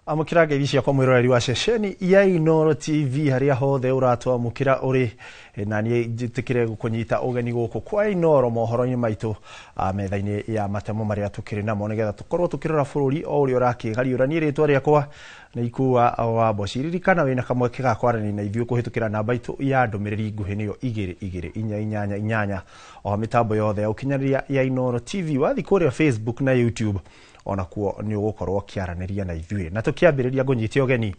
Amũkĩra ngeithi ciakwa mwĩroreri wa ceceni ya Inooro TV harĩa hothe ũratwamũkĩra ũrĩ, na niĩ njĩtĩkĩre gũkũnyita ũgeni gũkũ kwa Inooro mohoro-inĩ maitũ metha-inĩ ya matemo marĩa tũkĩrĩ namo nĩgetha tũkorwo tũkĩrora bũrũri o ũrĩa ũrakĩgariũra. Niĩ rĩtwa rĩakwa nĩ Ikua wa Mboci. Ririkana wĩna kamweke ga kwaranĩria na ithuĩ kũhĩtũkĩra namba itũ ya ndũmĩrĩri nguhĩ nĩyo 22488 o mĩtambo yothe ya ũkinyanĩria ya Inooro TV. Wathiĩ kũrĩa Facebook na YouTube onakuo nĩ ũgũkorwo ũkĩaranĩria na ithuĩ. Na tũkĩambĩrĩria ngũnyite ũgeni,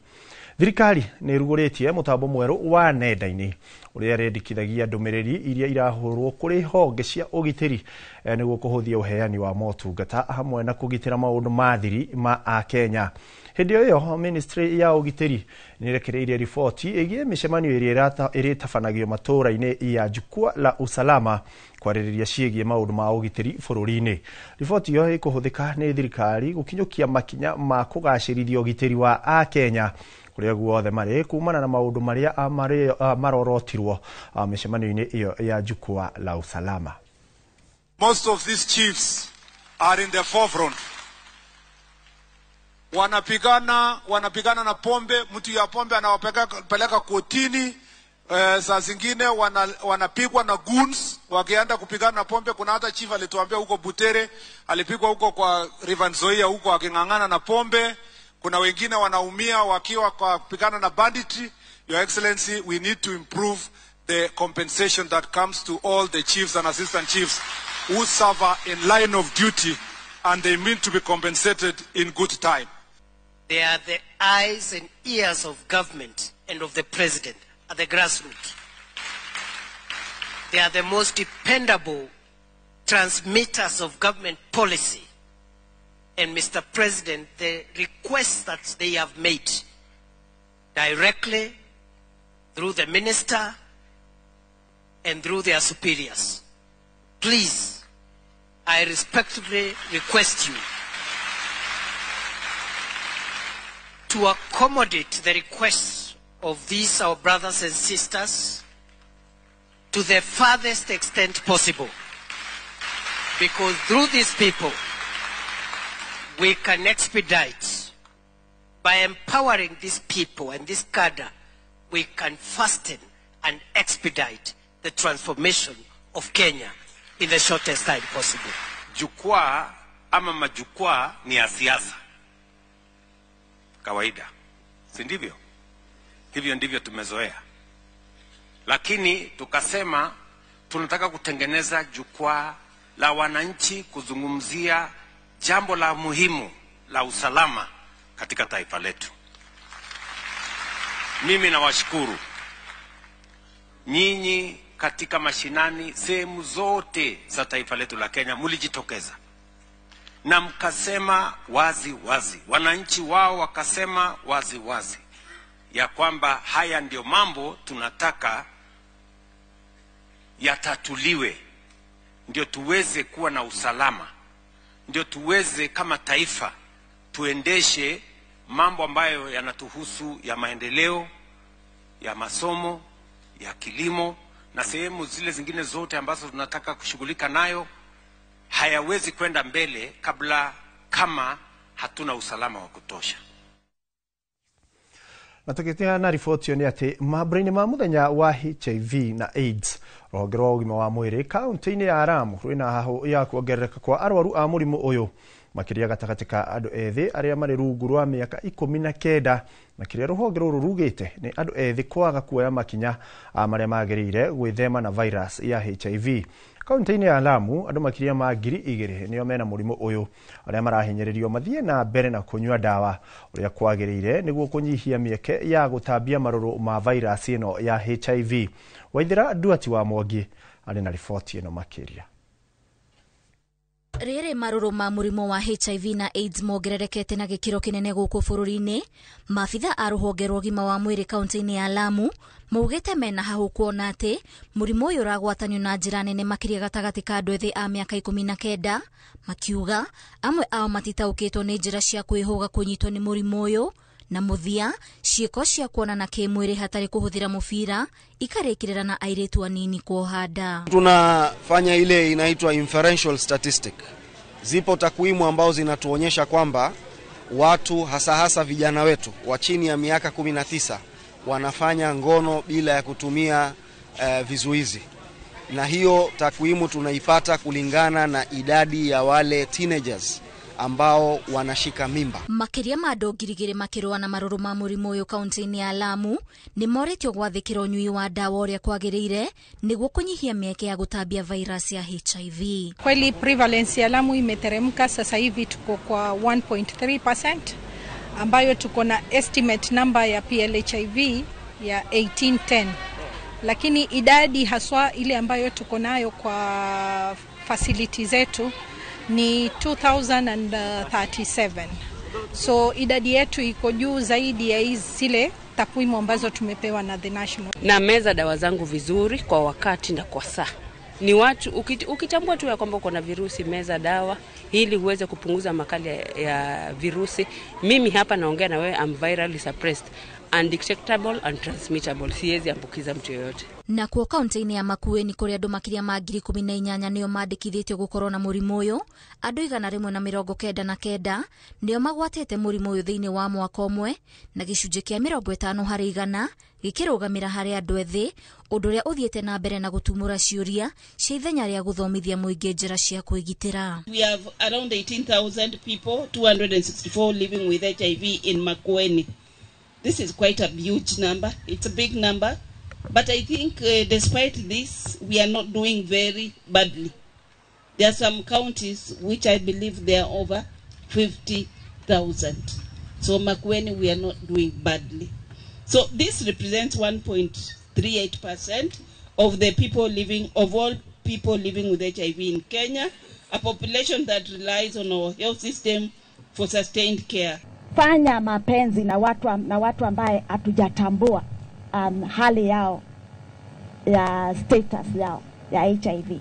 thirikari nĩ ĩrugũrĩtie mũtambo mwerũ wa nenda-inĩ ũrĩa ĩrendekithagia ndũmĩrĩri iria irahũrwo kũrĩ honge cia ũgitĩri nĩguo kũhũthia ũheani wa motungata hamwe na kũgitĩra maũndũ ma thiri ma Akenya. Hĩndĩ ĩyo ministry ya ũgitĩri nĩ ĩrekereirie riboti ĩgiĩ mĩcemanio ĩrĩa ĩrĩtabanagio matũũra-inĩ ya Jukwaa la Usalama kwarĩrĩria ciĩgiĩ maũndũ ma ũgitĩri bũrũri-inĩ. Riboti ĩyo ĩkũhũthĩka nĩ thirikari gũkinyũkia makinya ma kũgacĩrithia ũgitĩri wa Akenya kũrĩa guothe marĩ kumana na maũndũ marĩa marorotirwo mĩcemanio-inĩ ĩyo ya Jukwaa la Usalama. Most of these chiefs are in the forefront. Wanapigana na pombe, mtu ya pombe anawapeleka kotini. Saa zingine wanapigwa na goons wakienda kupigana na pombe. Kuna hata chief alituambia huko Butere alipigwa huko kwa River Nzoia huko aking'ang'ana na pombe. Kuna wengine wanaumia wakiwa kwa kupigana na banditry. Your Excellency, we need to improve the compensation that comes to all the chiefs and assistant chiefs who suffer in line of duty, and they mean to be compensated in good time. They are the eyes and ears of government and of the president at the grassroots. They are the most dependable transmitters of government policy. And Mr. President, the requests that they have made directly through the minister and through their superiors, please, I respectfully request you to accommodate the requests of these our brothers and sisters to the farthest extent possible. Because through these people, we can expedite. By empowering these people and this cadre, we can fasten and expedite the transformation of Kenya in the shortest time possible. Jukwaa ama majukwaa ni ya siasa kawaida, si ndivyo? Hivyo ndivyo tumezoea. Lakini tukasema tunataka kutengeneza jukwaa la wananchi kuzungumzia jambo la muhimu la usalama katika taifa letu. Mimi nawashukuru nyinyi katika mashinani, sehemu zote za taifa letu la Kenya mlijitokeza na mkasema wazi wazi, wananchi wao wakasema wazi wazi ya kwamba haya ndio mambo tunataka yatatuliwe, ndio tuweze kuwa na usalama, ndio tuweze kama taifa tuendeshe mambo ambayo yanatuhusu ya maendeleo, ya masomo, ya kilimo na sehemu zile zingine zote ambazo tunataka kushughulika nayo. Hayawezi kwenda mbele kabla kama hatuna usalama wa kutosha. Na tũgĩtigana na riboti ĩyo nĩ atĩ mambura-inĩ ma mũthenya wa HIV na AIDS, rũhonge rwa ũgima wa mwĩrĩ kaunti-inĩ ya Lamu rwĩna hahũ ya kuongerereka kwa arwaru a mũrimũ ũyũ, makĩria gatagatĩ ka andũ ethĩ arĩa marĩ rungu rwa mĩaka 19, na kĩrĩa rũhonge rũrũ rugĩte nĩ andũ ethĩ kwaga kuoya makinya marĩa magĩrĩire gwĩthema na virus ya HIV. Kaunti-inĩ ya Lamu andũ makĩria ma 2,000 nĩo mena mũrimũ ũyũ, arĩa marahinyĩrĩrio mathiĩ na mbere na kũnyua ndawa ũrĩa kwagĩrĩire nĩguo kũnyihia mĩeke ya gũtambia marũrũ ma virus ĩno ya HIV. Waithĩra Nduati wa Mwangi arĩ na riboti ĩno makĩria. Rĩrĩ marũrũ ma mũrimũ wa HIV na AIDS mongererekete na gĩkĩro kĩnene gũkũ bũrũri-inĩ, maabitha a rũhonge rwa ũgima wa mwĩrĩ kaunti-inĩ ya Lamu maugĩte mena hahũ kuona atĩ mũrimũ ũyũ ũragwatanio na njĩra nene makĩria gatagatĩ ka andũ ethĩ a mĩaka 19, makiuga amwe ao matitaũkĩtwo nĩ njĩra cia kwĩhũga kũnyitwo nĩ mũrimũ ũyũ, na mũthia ciĩko cia kuonana kĩmwĩrĩ hatarĩ kũhũthĩra mũbira ikarĩkĩrĩra na airĩtu anini kuoha nda. Tunafanya ile inaitwa inferential statistic. Zipo takwimu ambazo zinatuonyesha kwamba Watu hasa hasa vijana wetu wa chini ya miaka 19 wanafanya ngono bila ya kutumia vizuizi. Na hiyo takwimu tunaipata kulingana na idadi ya wale teenagers ambao wanashika mimba. Makiria ma andũ 2,000 makĩrũa na marũrũ ma mũrimũ ũyũ kaunti-inĩ ya Lamu nĩ morĩtio gwathĩkĩra ũnyui wa ndawa ũrĩa kwagĩrĩire nĩguo kũnyihia mĩeke ya gũtambia virus ya HIV. Kweli prevalence ya Lamu imeteremka, sasa hivi tuko kwa 1.3% ambayo tuko na estimate number ya PLHIV ya 1810. Lakini idadi haswa ile ambayo tuko nayo kwa facility zetu ni 2037. So idadi yetu iko juu zaidi ya zile takwimu ambazo tumepewa na the national. Na meza dawa zangu vizuri kwa wakati na kwa saa. Ni watu ukitambua tu ya kwamba uko na virusi, meza dawa ili uweze kupunguza makali ya virusi. Mimi hapa naongea na wewe, I'm virally suppressed, undetectable and transmittable. Siwezi ambukiza mtu yoyote. Na kuo kaunti-inĩ ya Makueni kũrĩa andũ makĩria ma 18,000 nĩo mandĩkithĩtio gũkorwo na mũrimũ ũyũ, andũ 199 nĩo magwatĩte mũrimũ ũyũ thĩinĩ wa mwaka ũmwe, na gĩcunjĩ kĩa 50 harĩ igana gĩkĩrũgamĩra harĩ andũ ethĩ, ũndũ ũrĩa ũthiĩte na mbere na gũtumũra ciũria cia ithenya rĩa gũthomithia mũingĩ njĩra cia kwĩgitĩra. We have around 18,000 people, 264 living with HIV in Makueni. This is quite a huge number. It's a big number. But I think despite this, we are not doing very badly. There are some counties which I believe they are over 50,000. So Makueni, we are not doing badly. So this represents 1.38% of the people living, of all people living with HIV in Kenya, a population that relies on our health system for sustained care. Fanya mapenzi na watu ambaye hatujatambua hali yao ya status yao ya HIV.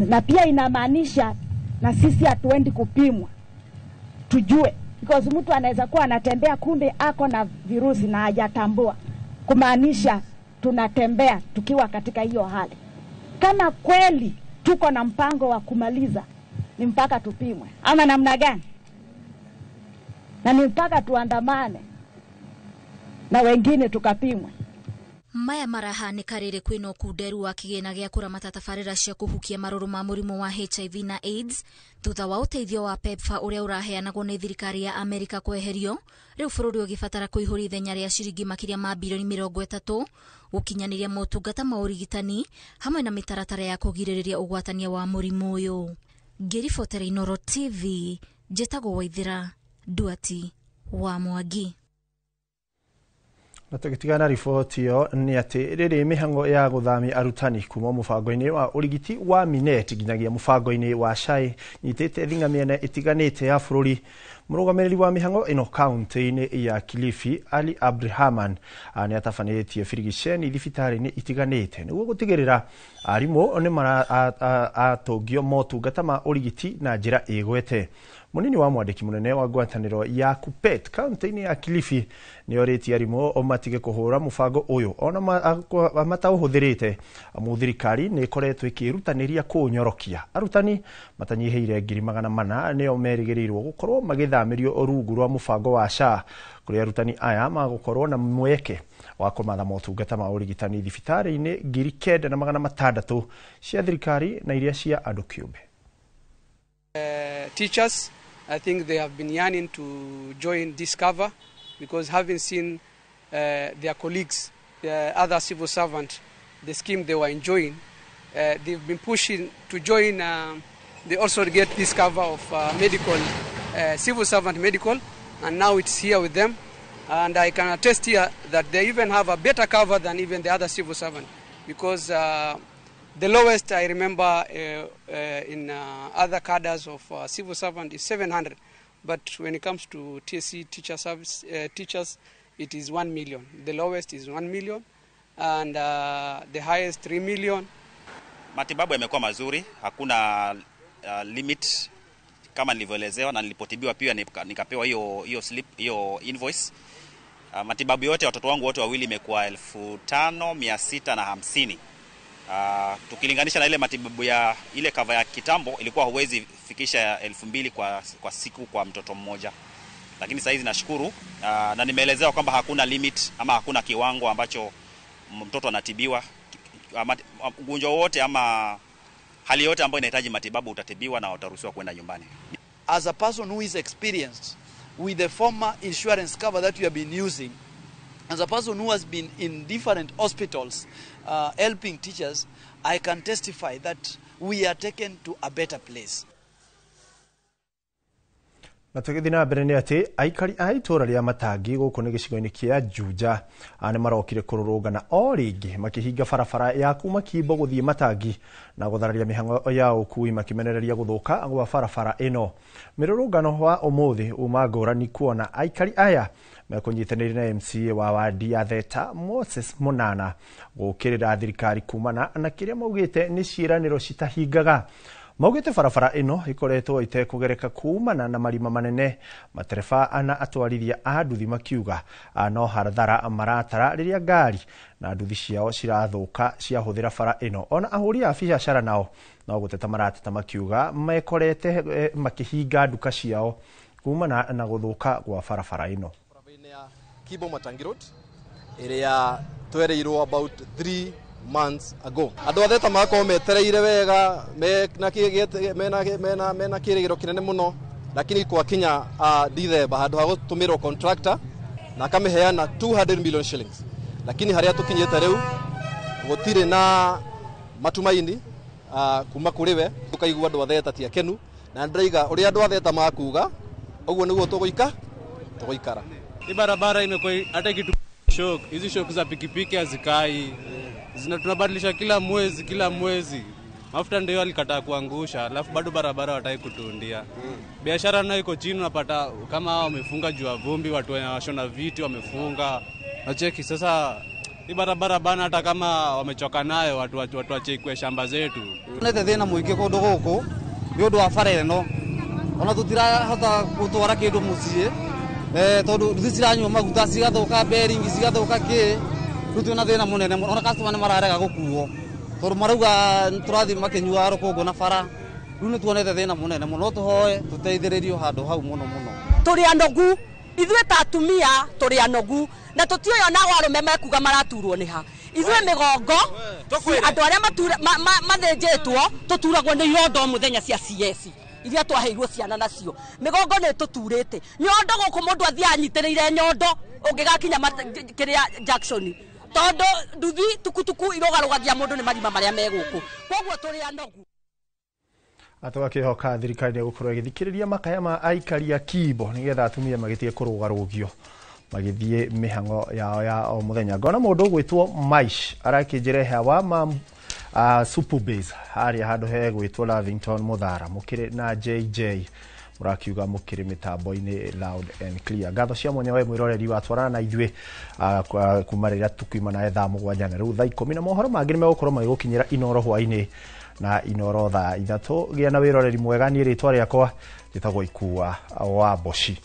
Na pia inamaanisha na sisi hatuendi kupimwa tujue, because mtu anaweza kuwa anatembea kumbe ako na virusi na hajatambua, kumaanisha tunatembea tukiwa katika hiyo hali. Kama kweli tuko na mpango wa kumaliza, ni mpaka tupimwe ama namna gani? Na ni mpaka tuandamane na wengine tukapimwe. Maya marahanĩka rĩrĩ kwĩna ũkunderu wa kĩgĩna gĩa kũramata tabarĩra cia kũhukia marũrũ ma mũrimũ wa HIV na AIDS thutha wa ũteithio wa PEPFAR ũrĩa ũraheanagwo nĩ thirikari ya Amerika kweherio, rĩu bũrũri ũgĩbatara kũihũria ithenya rĩa ciringi makĩria ma bilioni 30 gũkinyanĩria motungata ma ũrigitani hamwe na mĩtaratara ya kũgirĩrĩria ũgwatania wa mũrimũ ũyũ. Ngĩribotera Inooro TV, njĩtagwo Waithĩra Nduati wa Mwangi. Na tũgĩtigana riboti ĩyo nĩ atĩ rĩrĩ mĩhang'o ya gũthamia arutani kuma mũbango-inĩ wa ũrigiti wa Minet nginyagia mũbango-inĩ wa SHA nyitĩte thing'a mĩena ĩtiganĩte ya bũrũri. Mũrũgamĩrĩri wa mĩhang'o ĩno kaunti-inĩ ya Kilifi Ali Abdurahman nĩ atabanĩtie birigiceni thibitarĩ-inĩ itiganĩte nĩguo gũtigĩrĩra arimũ nĩ maratũngio motungata ma ũrigiti na njĩra ĩgwete. Munini wa mwandĩki mũnene wa ngwatanĩro ya KUPPET kaunti-inĩ ya Kilifi nĩ orĩtie arimũ matige kũhũra mũbango ũyũ ona mataũhũthĩrĩte, amu thirikari nĩ ĩkoretwo ĩkĩĩrutanĩria kũũnyorokia. Arutani matanyihĩire 400,000 nĩo merĩgĩrĩirwo gũkorwo magĩthamĩrio rungu rwa mũbango wa SHA, kũrĩa arutani aya magũkorwo na mweke wa kũmatha motungata ma ũrigitani thibitarĩ-inĩ 9,600 cia thirikari na iria cia andũ kĩũmbe. Teachers, I think they have been yearning to join this cover because having seen their colleagues, the other civil servants, the scheme they were enjoying, they've been pushing to join. They also get this cover of medical, civil servant medical, and now it's here with them. And I can attest here that they even have a better cover than even the other civil servant, because the lowest I remember in other cadres of civil servant is 700, but when it comes to TSC teacher service, teachers, it is 1 million. The lowest is 1 million and the highest 3 million. Matibabu yamekuwa mazuri, hakuna limit kama nilivyoelezewa, na nilipotibiwa pia nikapewa hiyo slip, hiyo invoice. Matibabu yote watoto wangu wote wawili imekuwa 5,650. Tukilinganisha na ile matibabu ya ile cover ya kitambo, ilikuwa huwezi fikisha 2000 kwa siku kwa mtoto mmoja. Lakini sasa hizi nashukuru, na nimeelezewa kwamba hakuna limit ama hakuna kiwango ambacho mtoto anatibiwa. Ugonjwa wote ama hali yote ambayo inahitaji matibabu utatibiwa na utaruhusiwa kwenda nyumbani. As a person who is experienced with the former insurance cover that we have been using, as a person who has been in different hospitals helping teachers, I can testify that we are taken to a better place. Na tũgĩthiĩ na mbere nĩ atĩ aikari a itũũra rĩa Matangi gũkũ nĩ gĩcigo-inĩ kĩa Juja nĩ marokire kũrũrũngana o rĩngĩ makĩhinga barabara ya kuma Kimbo gũthiĩ Matangi na gũthararia mĩhang'o ya ũkui makĩmenereria gũthũka gwa barabara ĩno. Mĩrũrũngano wa ũmũthĩ uma ngũrani kuona aikari aya mekũnyitanĩire na MCA wa wadi ya Theta Moses Munana gũkĩrĩra thirikari kumana na kĩrĩa maugĩte nĩ ciĩranĩro citahingaga. Maugĩte barabara ĩno ĩkoretwo ĩtekũgereka kumana na marima manene, matereba na atwarithia a nduthi makiuga no hathara maratara rĩrĩa ngari na nduthi ciao cirathũka ciahũthĩra bara ĩno. Ona ahũri a biacara nao no gũteta marateta makiuga mekorete makĩhinga nduka ciao kumana na gũthũka gwa barabara ĩno. Kibo Matangi Road ĩrĩa twereirwo about 3 months ago. Andũ a Theta magakorwo metereire wega mena kĩrĩgĩro kĩnene mũno, lakini kwakinya Dithemba handũ ha gũtũmĩrwo contractor na akamĩheana 200 million shillings, lakini harĩa tũkinyĩte rĩu gũtirĩ na matumaini kuma kũrĩ we. Tũkaigua andũ a Theta ti akenu, na ndĩraiga ũrĩa andũ a Theta makuga ũguo nĩguo tũgũikara. Hii barabara imekuwa hata kitu shock, hizi shock za pikipiki hazikai. Tunabadilisha kila mwezi. Mafuta ndio alikataa kuangusha, alafu bado barabara wataki kutuundia. Biashara nayo iko chini, unapata kama hao wamefunga juu ya vumbi, watu wanashona viti wamefunga. Nacheki sasa hii barabara bana, hata kama wamechoka nayo watu waache kwa shamba zetu. Nete thina muingi kundu guku ni undu wa bara ino, ona tutirahota gutwara kindu mucii tondu nduthi ciranyua maguta cigathuka bearing cigathuka ki. Rĩu twĩna thĩna mũnene mũno, ona customer nĩ mararega gũkuo tondũ marauga tũrathiĩ makĩnyuaga rũkũngũ na bara. Rĩu nĩ tuonete thĩna mũnene mũno, tũhoe tũteithĩrĩrio handũ hau mũno mũno. Tũrĩ anogu ithuĩ ta atumia, tũrĩ anogu na tũtiũĩ ona arũme mekuga maraturwo nĩ ha. Ithuĩ mĩgongo andũ arĩa mathĩnjĩtwo tũturagwo nĩ irondo mũthenya cia CS iria twaheirwo ciana nacio. Mĩgongo nĩ tũturĩte nyondo gũkũ, mũndũ athiĩ anyitĩrĩire nyondo ũngĩgakinya kĩrĩa Jackson, tondu nduthi tukutuku irogarugagia mundu ni marima maria me guku, koguo turi anogu. Atwakihoka thirikari nĩ gũkorwo ĩgĩthikĩrĩria makaya ma aikari a Kibo nĩgetha atumia magĩtige kũrũgarũgio magĩthiĩ mĩhang'o yao ya o mũthenya. Ngona mũndũ ũgwĩtwo Maish arakĩnjĩra hewa ma Super Base harĩa handũ he gwĩtwo Lavington Muthara mũkĩrĩ na JJ mũrakiuga mũkĩrĩ mĩtambo-inĩ loud and clear. Ngatho cia mwanya we mwĩroreri watwarana na ithuĩ kuma rĩrĩa tũkiuma nawe thaa 7 na rĩu thaa 10 na mohoro mangĩ nĩmegũkorwo magĩgũkinyĩra Inoro hwainĩ na Inoro thaa 3. Gĩa na wĩroreri mwega. Niĩ rĩtwa rĩakwa njĩtagwo Ikua wa Mboci.